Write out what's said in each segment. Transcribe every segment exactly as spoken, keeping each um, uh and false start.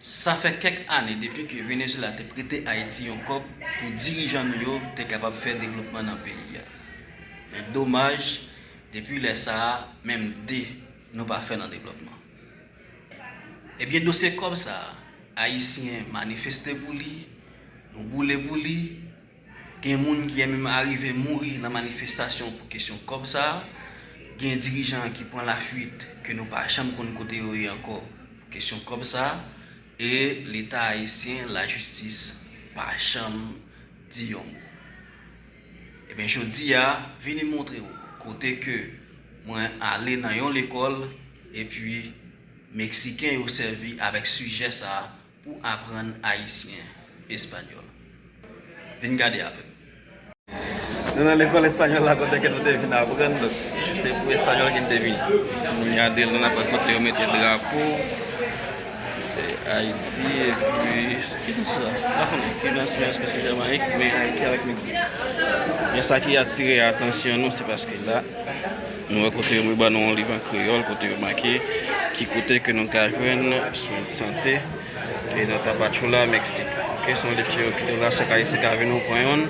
Sa fè kèk ane depi ke Venezuela te prete Ayiti yon kòb pou dirijan nou yo te kapab fè devlopman nan peyi a. Men domaj, depi lè sa a, menm de nou pa fè nan devlopman. Ebyen, dosye kòb sa a, Ayisyen manifeste pou li, nou boule pou li, gen moun ki menm arive mouri nan manifestasyon pou kesyon kòb sa a. Gen dirijan ki pran lafuit ke nou pa janm konn kote yo ye ankò pou kesyon kòb sa a. E Leta ayisyen, lajistis, pa janm di yon mo. Ebyen, jodi a, vini montre w kote ke mwen ale nan yon lekòl, epi Meksiken yo sèvi avèk sijè sa a pou aprann Ayisyen espanyòl. Vin gade avè m. Nou nan lekòl espanyòl la kote ke nou te vin aprann, donk se pou espanyòl ke n te vini. Si nou gade l, nou ap wè kote yo mete drapo eh, Ayiti, epi ki nasyon sa? M pa konnen ki nasyon espesifik, Jamayik, men Ayiti avèk Meksik. Men sa ki atire atansyon nou, se paske la, nou wè kote yo ban nou yon liv an kreyòl, kote yo make ki kote ke nou ka jwenn swen de sante e nan Tapachula, Meksik. Ok, se yon liv ki, ki te la, chak Ayisyen ka vin ou pran youn,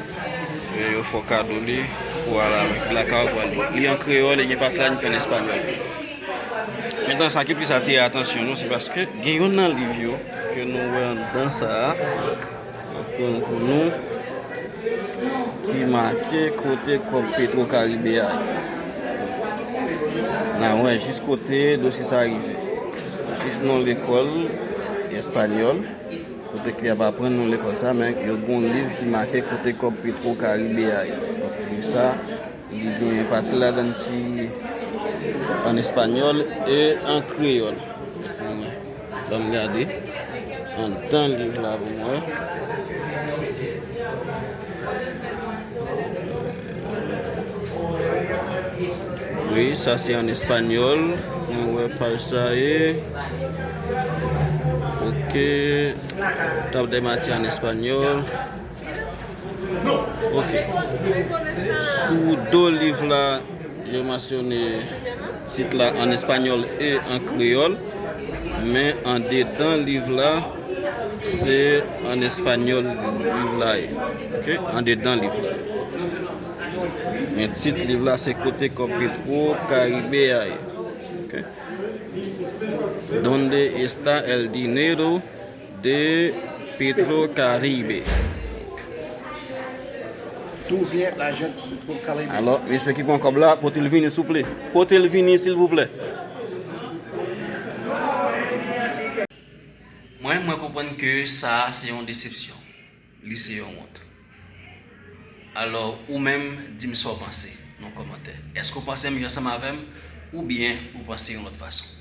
e yo fè w kado li pou al avèk lakay ou pou al li. Li an kreyòl e gen pati la ki an espanyòl. Mentnan, sa ki plis atire atansyon nou, se paske gen youn nan liv yo ke nou wè anndan sa a, m ap pran pou nou, ki make kote kòb Petro Caribe a ye. N a wè jis kote dosye sa a rive. Jis nan lekòl espanyòl, kote ke y ap aprann nou lekòl sa, men yo gen yon liv ki make kote kòb Petro Caribe a ye. Donk, liv sa, li gen pati ladan l ki an espanyòl e an kreyòl. Ban m gade anndan liv la pou m wè. Wi, sa se an espanyòl. Mwen wè paj sa ye. Ok. Table de matière en español. Ok. Sou do liv la, yo mansyone tit la an espanyòl e an kreyòl, men andedan liv la, se an espanyòl liv la ye. Ok? Andedan liv la. Men tit liv la, se kote kòb Petro Caribe a ye. Ok? ¿Dónde está el dinero de Petro Caribe? D'où vient l'argent de Petro Caribe? Alò, mesye ki pran kòb la, pote l vini, souple. Pote l vini, silvouplè. Mwen, mwen konprann ke sa a se yon desepsyon. Li se yon wont. Alò, ou menm, di m sa w panse nan kòmantè. Èske w panse menm jan ansanm avè m, oubyen ou panse yon lòt fason?